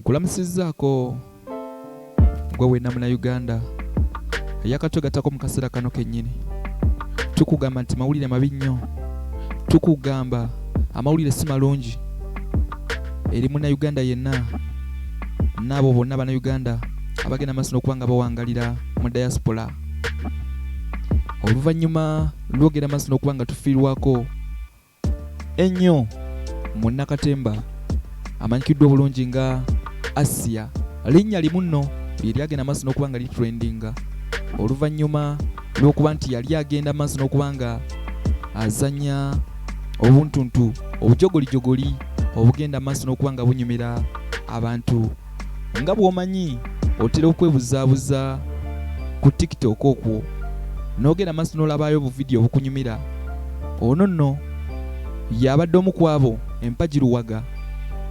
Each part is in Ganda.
Nkulamusizzaako gwe wenna Munnayuganda eyakatwegattako mu kaseera kano kennyini. Tukugamba nti mawulire mabi nnyo, tukugamba amawulire si malungi eri Munnayuganda yenna n'abo bonna Bannayuganda abagenda maaso n'okuba nga bawangalira mu diaspora. Oluvannyuma lwogera maaso n'okuba nga tufiirwako ennyo munnakatemba amanyikiddwa obulungi nga Asia, linnya limu nno lye lyagenda maaso n'okuba nga litrendinga oluvannyuma lw'okuba nti yali agenda maaso n'okuba nga azannya obuntuntu obujogolijogoli obugenda maaso n'okuba nga bunyumira abantu. Nga bw'omanyi otera okwebuzaabuza ku TikTok okwo n'ogenda maaso n'olabaayo obuvidiyo obukunyumira. Ono nno y'abadde omu ku abo empagi luwaga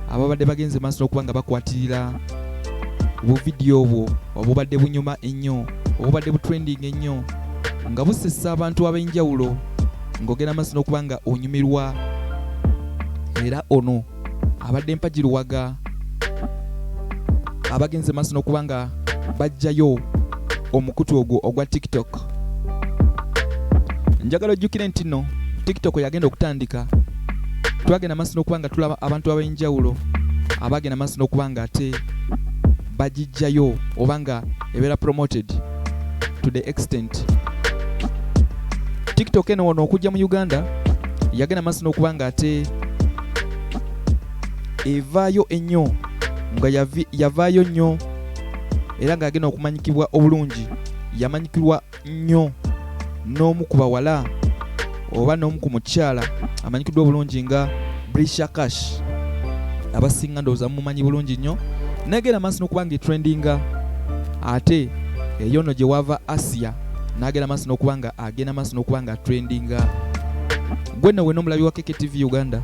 ababadde bagenze maaso n'okuba nga bakwatirira buvidiyo obwo obubadde bunyuma ennyo, obubadde butrending ennyo nga busesa abantu ab'enjawulo ng'ogenda maaso n'okuba nga onyumirwa. Era ono abadde mpagi luwaga abagenze maaso n'okuba nga bajjayo omukutu ogwo ogwa TikTok. Njagala ojjukire nti nno TikTok yagenda okutandika, twagenda maaso n'okuba nga tulaba abantu ab'enjawulo abagenda maaso n'okuba nga ate bagijjayo oba nga ebeera promoted to the extent. TikTok eno wano okujja mu Uganda yagenda maaso n'okuba nga ate evaayo ennyo nga yavaayo nnyo era ng'agenda okumanyikibwa obulungi. Yamanyikibwa nnyo n'omu ku bawala oba n'omu ku mukyala amanyikiddwa obulungi nga Brisha Cash, abasinga ndowooza mumumanyi bulungi nnyo. Negenda maaso n'okuba nga etrendinga, ate eyo nno gye wava Asia n'agenda maaso n'okuba nga agenda maaso n'okuba nga trendinga. Gwe nno wena omulabi wa KKTV Uganda,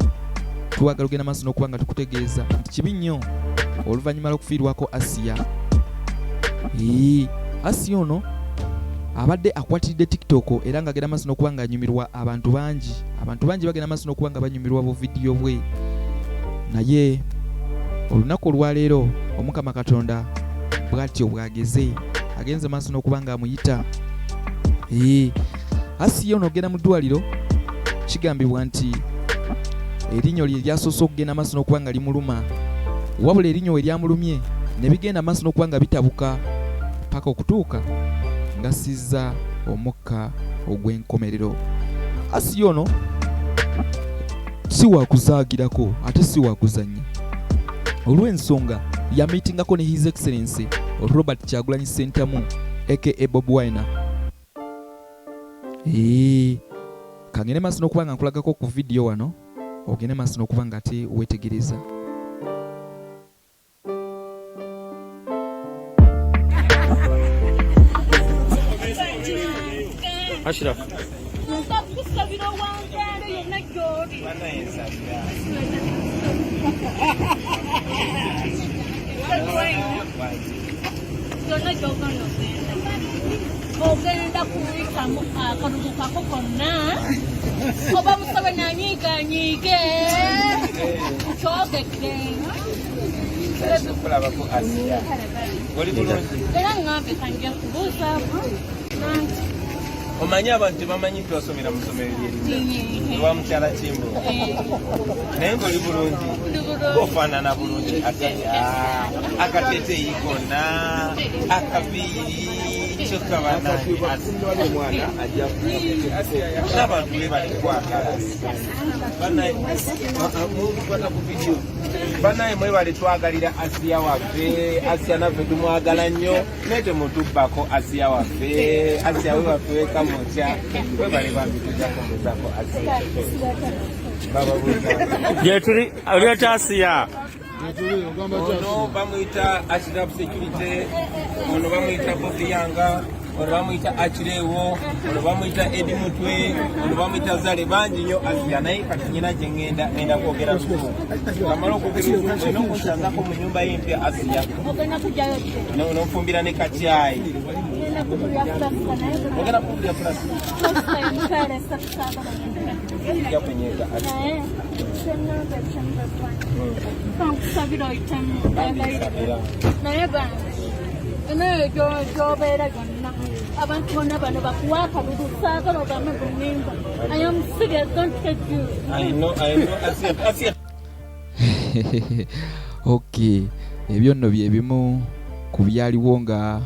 twagala ogenda maaso n'okuba nga tukutegeeza nti kibi nnyo oluvannyuma lw'okufiirwako Asia. Asia ono abadde akwatiridde TikTok era ng'agenda maaso n'okuba nga anyumirwa abantu bangi. Abantu bangi bagenda maaso n'okuba nga banyumirwa buvidiyo bwe, naye olunaku olwaleero Omukama Katonda bw'atyo bw'ageze agenze maaso n'okuba nga amuyita. Asiya ono ogenda mu ddwaliro, kigambibwa nti erinnyo lye lyasoose okugenda maaso n'okuba nga limuluma, wabula erinnyo we lyamulumye ne bigenda maaso n'okuba nga bitabuka paka okutuuka nga sizza omukka ogw'enkomerero. Asiya ono si wakuzaagirako ate si wakuzannya, olw'ensonga yamiitingako ne His Excellency Robert Kyagulanyi Ssentamu aka Bobi Wine. Kangende maaso n'okuba nga nkulagako ku vidiyo wano, ogende maaso n'okuba nga ate weetegereza. Ashraf. Yonna gy'ogenda ogenda ogenda kuyitamu akalulu kako konna, oba Museveni anyiige anyiige, kyogedde. Era ŋŋambye kanje kubuuzaako nanti. Omanyi abantu tebamanyi twasomera mu ssomero lyerimu ewa mukyala Kimbo, naye ngaoli bulungi, ofaanana bulungi, akateeteeyi konna, akaviiri, kyokka banange n'abantu bebali kwagala. Banaye mwebale twagalira Asiya waffe. Asiya naffe tumwagala nnyo, naye temutubbako Asiya waffe. Asiya we waffe wekamokya, webale bambi, tujja kumuzako Asiya. Gyetuli olyota Asiya. Ono bamuyita Ashraf Security, ono bamuyita Bobi Yanga, ono bamuyita Achirewo, ono bamuyita Edi Mutwe, ono bamuyita Zale, bangi nnyo Asiya. Naye kati nyina gye ŋŋenda, ŋŋenda kwogera luzungu. Kamala okwogera oluzungu, olina okunsanzako mu nyumba y'empya Asiya, Ogenda kujjayo ki? N'onfumbira ne kacyayi. Ogenda Ogenda kukubira pulasita. Ojja kunyiiga. Nkusabira oyitemu naye bange enayo gyobeera yonna abantu bonna bano bakuwa akalulu saagala ogambe bunimba. I am serious, don't take you. I know, I know. Asiya, Asiya. Okay, ebyo nno bye bimu ku byaliwo nga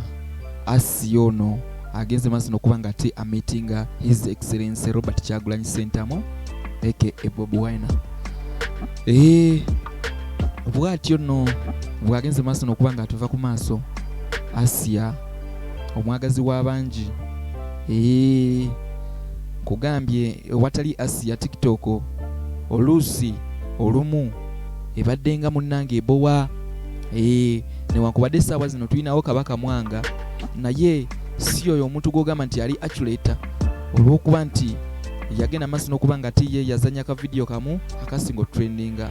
Asiya ono agenze maaso n'okuba nga ate ameetinga His Excellency Robert Kyagulanyi Ssentamu aka Bobi Wine. Eh, bw'atyo nno bw'agenze maaso n'okuba nga atuva ku maaso Asiya omwagazi w'abangi. Eh, nkugambye ewatali Asiya TikTok oluusi olumu ebadde nga munnange ebowa. Eh, newankubadde essaawa zino tulinawo Kabaka Mwanga, naye si oyo omuntu gw'ogamba nti ali accurate olw'okuba nti yagenda maaso n'okuba nga ate ye yazannya ka vidiyo kamu akasinga otrendinga,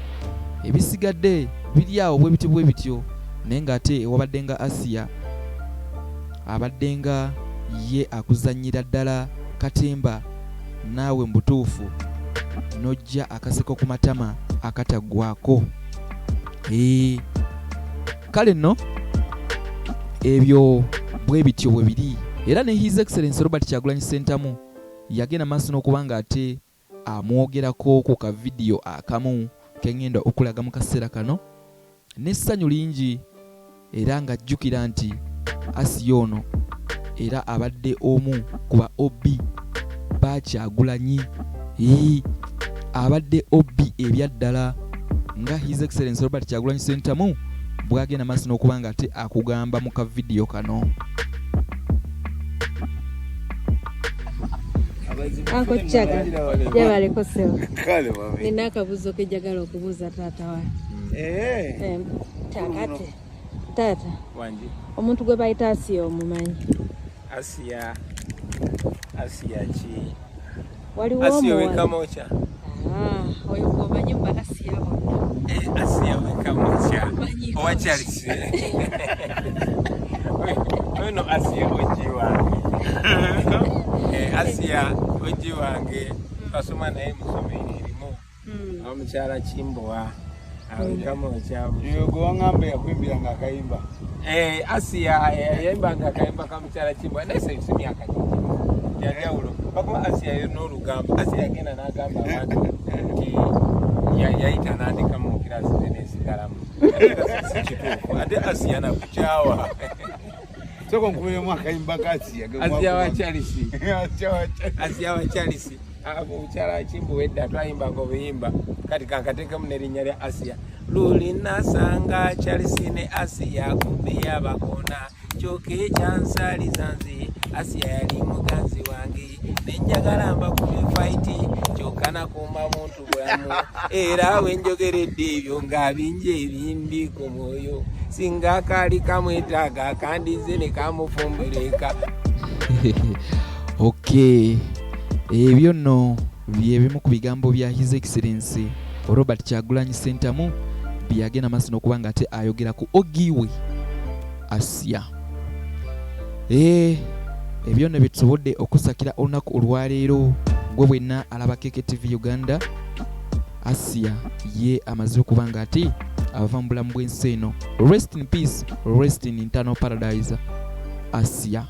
ebisigadde biri awo bwe bityo bwe bityo, naye ng'ate ewabadde nga Asiya abadde nga ye akuzannyira ddala katemba naawe mu butuufu n'ojja akaseko ku matama akataggwako. Ee, kale nno ebyo bwe bityo bwe biri. Era ne His Excellency Robert Kyagulanyi Ssentamu yagenda maaso n'okuba ng'ate amwogerako ku ka vidiyo akamu ke ngenda okulaga mu kaseera kano n'essanyu lingi, era ng'ajjukira nti Asiya ono era abadde omu ku ba OB ba Kyagulanyi. Ii, abadde OB ebyaddala nga His Excellency Robert Kyagulanyi Ssentamu bw'agenda maaso n'okuba nga ate akugamba mu ka vidiyo kano. Uncle Chaka, gyebaleko ssebo. Nina akabuuzo ke njagala okubuuza taata wange. Kakati taata, Wangi. omuntu gwe bayita Asiya omumanyi? Asiya, Asiya ki? Waliwo Asiya omuwala. Wekamokya. Ah, oyo gwomanyi mu ba Asiya bonna. Eh, Asiya wekamokya. Manyiko. Owa Charles. Ono Asiya oji wange. Eh, Asiya oji wange. Twasoma naye mu ssomero erimu. Omukyala Kimbowa. Awekamokya. Gwe waŋŋamba yakwimbiranga akayimba. Eh, Asiya yayimbanga akayimba ka mukyala Kimbowa, naye si myaka mingi yanjawulo, bakuba Asiya yo n'olugambo. Asiya yagenda n'agamba abantu nti yayita n'andika mu kirasi ze nesigalamu, ate nga si kituufu, ate Asiya nakukyawa. Sooka nkubiremu akayimba ka Asiya. Asiya wa Charles. Asiya wa Charles. Asiya wa Charles. Omukyala Kimbowa edda twayimbanga obuyimba, kati kankateekemu n'erinnya lya Asiya. Luli nasanga Charles ne Asiya kumbe yabakona, kyokka ekyansaliza nze Asiya yali muganzi wange, nenjagala mbakube fight, kyokka nakuuma muntu bulamu, era wenjogeredde ebyo nga bingi ebindi ku mwoyo, singa kaali kamwetaaga kandize ne kamufumbireka. Okay, ebyo nno bye bimu ku bigambo bya His Excellency Robert Kyagulanyi Ssentamu bye yagenda maaso n'okuba nga ate ayogera ku ogiwe Asiya. Eh, ebyo nno bye tusobodde okusakira olunaku olwaleero gwe bwenna alaba KKTV Uganda. Asiya ye amaze okuba nga ate ava mu bulamu bw'ensi eno. Rest in peace, rest in eternal paradise, Asiya.